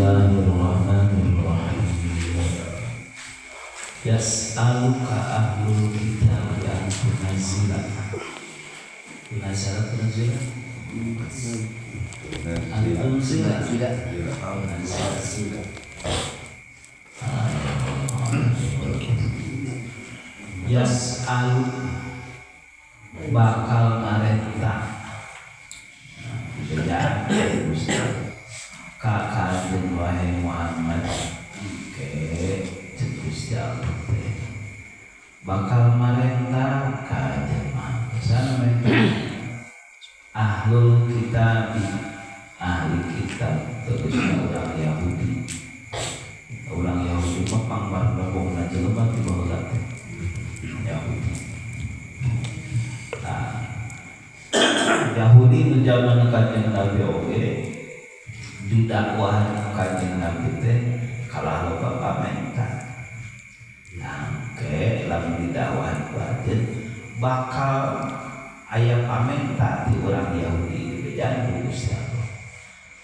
Bismillahirrahmanirrahim. Yas'aluka ahlul kitab an tunazzila. Tunazzila, tunazzila. An tunzila. Tunazzila. Yas'alu bakal marenta. Bejaan ka kanjeng wahai Muhammad ke cek Gusti Allah teh bakal marenta ka kanjeng Muhammad. Sana menta ahlul kitab, ahli kitab terusna urang Yahudi. Urang Yahudi mah pangbarendobongna jelema ti baheula teh Yahudi. Nah, Yahudi nu zaman kanjeng Nabi oge didakwahan kanjeng Nabi teh kalah loba pamenta. Nah, ke lamun didakwahan ku anjeun bakal aya pamenta ti urang Yahudi dibejaan ku Gusti Allah.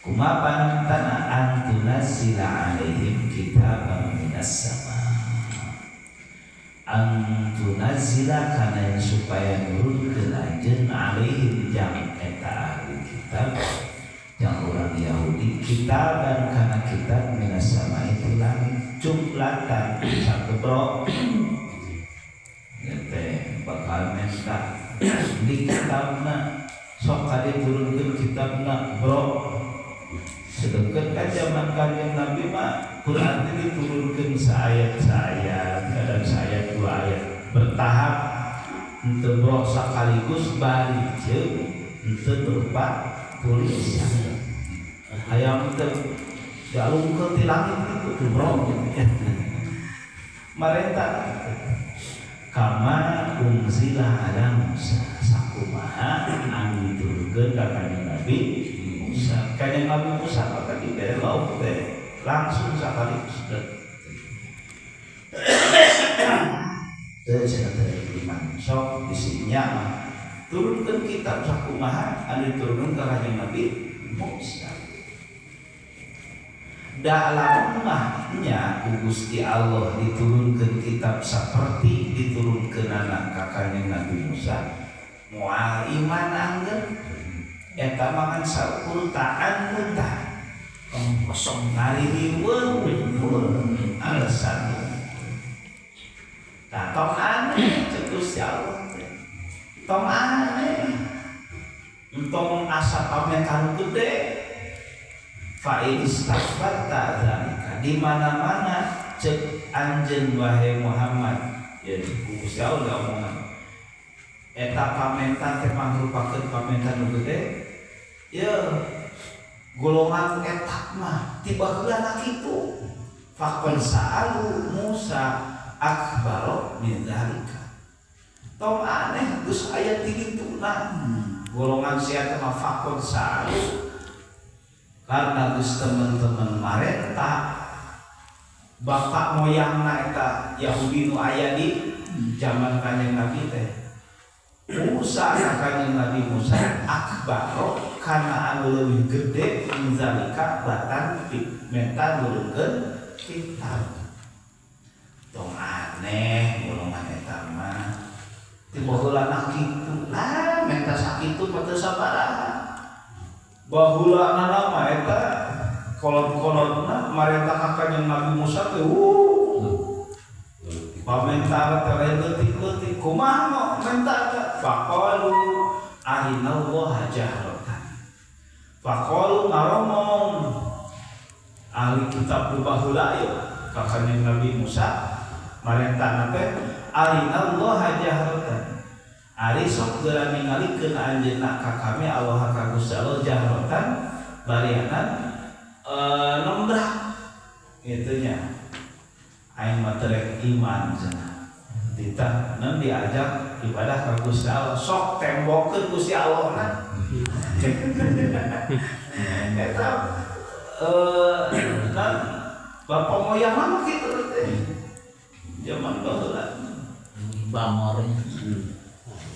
Kumaha pamentana? Antunazzila alaihim kitaban minas sama. Antunazzila kana supaya nurunkeun anjeun alaihim jang eta ahli kitab, jang urang Yahudi, kitaban kana kitab minas sama itu langit jumlatan sagebrok teh bakal menta di kitabna sok diturunkeun kitabna bro. Sedangkan kan zaman kanjeng Nabi mah Quran itu diturunkan seayat-seayat, kadang seayat dua ayat bertahap, henteu bro sekaligus bari jeung henteu berupa tulisan. Hayang teu dialungkeun ti langit itu bro. Marenta kama unzila ala Musa, sakumaha anu diturunkeun ka kanjeng Nabi Musa. Kanjeng Nabi Musa maka dibere lauh teh langsung sekaligus teh cenah teh iman sok bisinya mah turunkeun kitab sakumaha anu diturunkeun ka kanjeng Nabi Musa. Da lamun mah nya ku Gusti Allah diturunkeun kitab seperti diturunkeunana ka kanjeng Nabi Musa, moal iman angger eta mah kan saukur ta'annuta kosong ngaririweuh alasan. Tah tong aneh cek Gusti Allah teh, tong aneh entong asa pamentan gede. Fa in istakbarta dzalika, di mana-mana cek anjeun wahai Muhammad, ya ku Gusti Allah omongan eta pamentan teh mangrupakeun pamentan nu gede ya golongan eta mah ti baheula kitu. Faqad sa'alu Musa akbaro min dzalika, tong aneh geus aya ti dituna golongan sia teh mah. Faqad sa'alu karena geus teman-teman marenta bapak moyangna eta Yahudi nu aya di zaman kanjeng Nabi teh Musa, ka kanjeng Nabi Musa akbaro kana anu leuwih gede min zalika batan menta nurunkeun kitab. Tong aneh golongan eta mah ti baheula kitu lah menta sakitu mah teu sabaraha. Baheula mah eta kolot-kolotna marenta ka kanjeng Nabi Musa teh pamenta teh lain leutik-leutik. Kumaha menta teh? Faqalu arinallaha jahratan. Faqalu ngaromong ahli kitab nu baheula ieu ka kanjeng Nabi Musa marentana teh arinallaha jahratan, ari sok geura ningalikeun anjeunna ka kami Allah ka Gusti Allah jahratan barianan nembrak itunya aing mah terek iman cenah ditah nan diajak ibadah ka Gusti Allah sok tembokeun Gusti Allah na eta nan bapak moyang mah kitu teh zaman baheula bangor.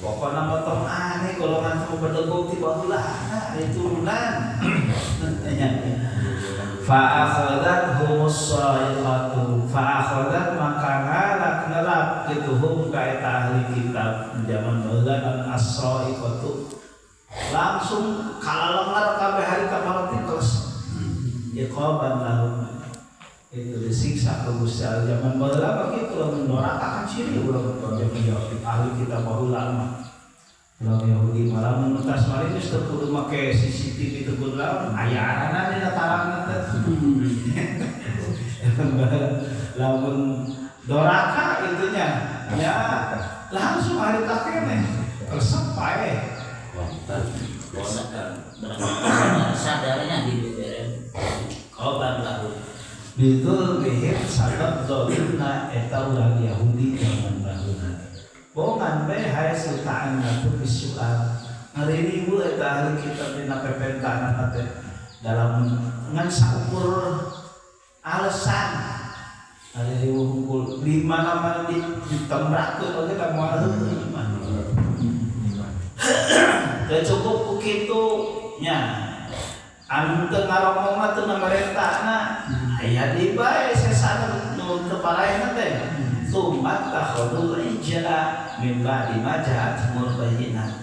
Pokoknya mah tong aneh golongan sama bedegong ti baheula aya turunan. Fa akhadat humus sa'iqatu fa akhadat maka ngalak nerap kitu hum ka eta ahli kitab zaman baheula as-sa'iqatu langsung kalalengar kabeh harita marti keles iqaban lahum itu disiksa ku Gusti Allah zaman baheula mah kitu lamun doraka kan ciri urang zaman ahli kitab baheula mah urang Yahudi malah mun tas mari geus teu kudu make CCTV teu kudu lawan aya arana dina tarangna teh lamun doraka itunya ya langsung harita keneh resep pae sadarnya di BBM obat lahu bidzulmihim sabab zalimna eta urang Yahudi zaman baheula bohongan bae hae ta'annatu bisu'al ngariribu eta ahli kitab dina pepentana teh dalam ngan saukur alasan ngariribu hungkul di mana-mana ditembrakeun oge ka moal heueuh mah teu cukup ku kitu nya anu teu ngaromongna teu ngamerentahna aya deui bae sesana nu teu paraehna teh tsumma takhadul ijla min ba'di ma ja'athumul bayyinat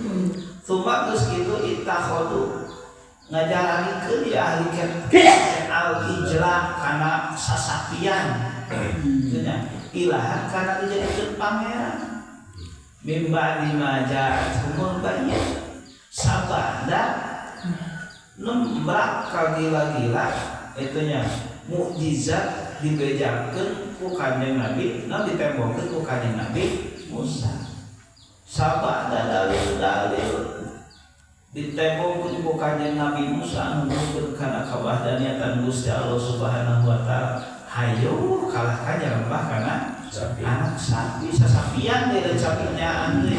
tsumma geus kitu ittakhadu ngajalanikeun ya ahli al ijla kana sasapian nya ilahan kana dijadikeun pangeran min ba'di ma ja'athumul bayyinat sabada nembrak kagila-gila itunya mukjizat dibejakeun ku Kanjeng Nabi, nah ditembokkeun ku Kanjeng Nabi Musa. Sabada dalil-dalil ditembokkeun ku Kanjeng Nabi Musa nuduhkeun kana kawahdaniatan Gusti Allah Subhanahu wa taala. Hayo kalahkan nyarembah kana anak sapi sasapian deui sapinya teh.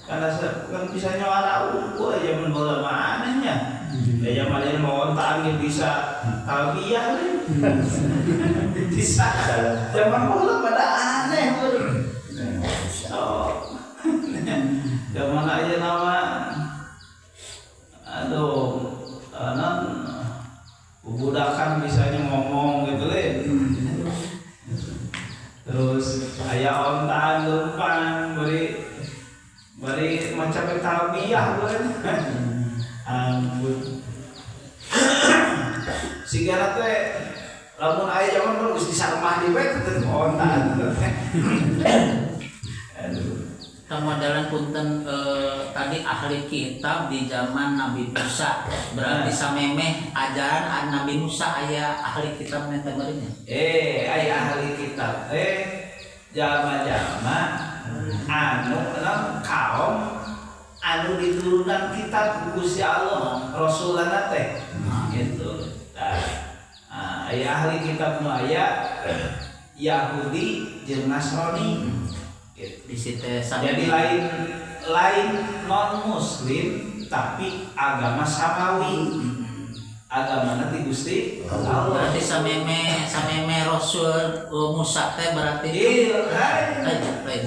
Karena kan bisa nyuara unggul aja mun bola mah anehnya. Ya zaman ini mau ontaan ge bisa talbiyah deh. Bisa. Zaman bola pada aneh beuh. So. Zaman aja nama aduh non bubudakan bisanya ngomong gitu le. Terus aya ontaan leumpang beri bari macam talbiyah kan. Ampun. Sigana teh lamun aya zaman baru geus disaremah di bae teh ontaan teh. Aduh. Kemodalan punten tadi ahli kitab di zaman Nabi Musa berarti samemeh ajaran Nabi Musa aya ahli kitab teh meureun nya. Aya ahli kitab teh jalma-jalma anu kaum anu diturunan kitab Gusti Allah Rasulana teh gitu. Nah, aya ahli kitab nu aya Yahudi jeung Nasrani gitu. Di situ jadi lain lain non muslim tapi agama samawi. Agama nanti Gusti Allah. Berarti sameme sameme Rasul Musa teh berarti iya,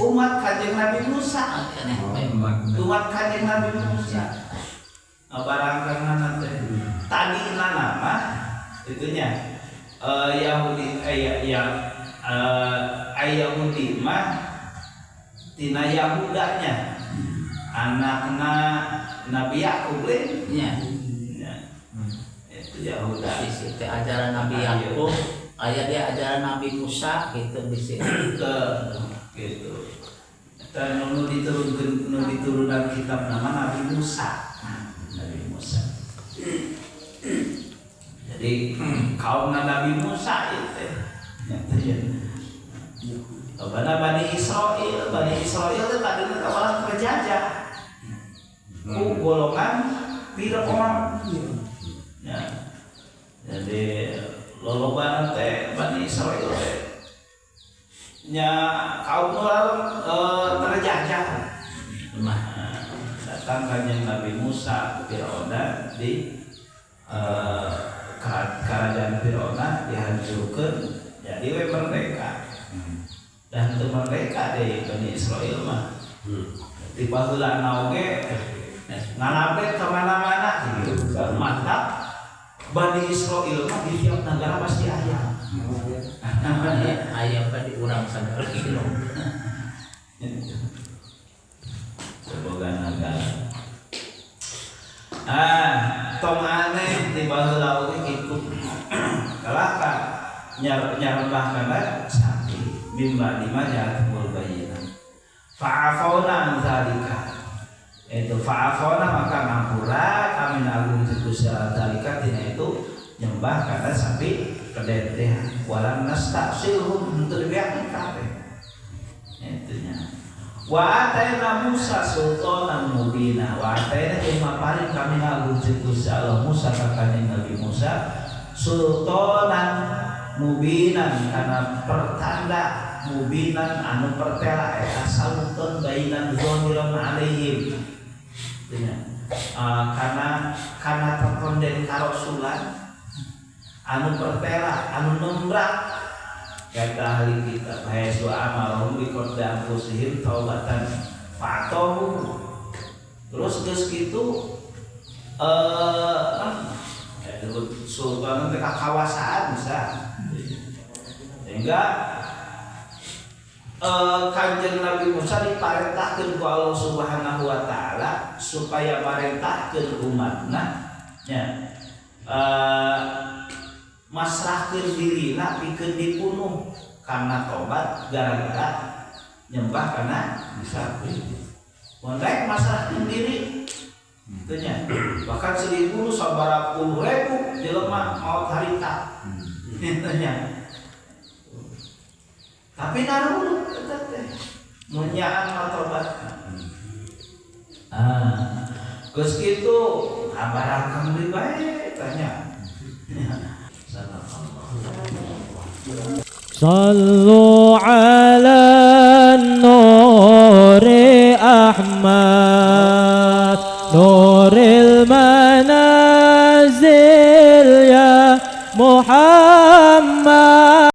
umat Kanjeng Nabi Musa. Umat Kanjeng Nabi Musa. Barangkana teh tadi nama itunya Yahudi Yahudi mah tina Yahudanya anakna Nabi Yakub nya. Yahuda di situ ajaran Nabi Yakub, aya dia ajaran Nabi Musa gitu di situ. Gitu. Dan nu diturunkeun nu diturunan kitab nama Nabi Musa. Nabi Musa. Jadi kaum Nabi Musa itu ya. Bani Israil, Bani Israil itu tadinya kawalan terjajah. Ku golongan Fir'aun. Ya. Jadi lolobana teh Bani Israil teh nya kaum nu terjajah. Nah, datang kanjeng Nabi Musa Fir'auna di kerajaan Fir'auna dihancurkeun jadi we merdeka. Dan teu merdeka deui Bani Israil mah. Di baheulana oge ngalabet ka mana-mana gitu. Mantap. Bani Israel mah di tiap negara pasti aya. Aya aya apa di urang sagala kilo. Semoga negara. Ah, tong aneh di baheula oge kitu. Kalahka nyarembah kana sapi min ba'di ma ja'atumul bayyinah. Fa'afauna an dzalika. Itu fa'afauna maka ngampura kami agung itu dzalika tina itu nyembah kana sapi pedet teh, walam nasta'silhum, henteu dibeakeun kabeh. Itu nya. Wa ataina Musa sultanan mubina, wa ataina jeung maparin kami agung Gusti Allah Musa ka kanjeng Nabi Musa sultanan mubinan kana pertanda, mubinan anu pertela, eta sultan bayinan zahiran alaihim. Nya. Karena terkonden karasulan anu pertela anu nembrak kata ahli kitab haitsu amarahum bi qatli anfusihim taubatan fa'tahu. Terus geus kitu sultan teh kakawasaan bisa sehingga Kanjeng Nabi Musa diparentahkeun ku Allah Subhanahu wa taala supaya marentahkeun umatna nya masrahkeun dirina pikeun dibunuh karena tobat gara-gara nyembah kana sapi. Mun rek masrahkeun diri teu nya, bahkan 1000 sabaraha puluh ribu jelema maot harita teu nya, tapi narurut eta teh mun nyaan mah tobat. Ah, geus kitu kabarakang deui bae tanya. صلوا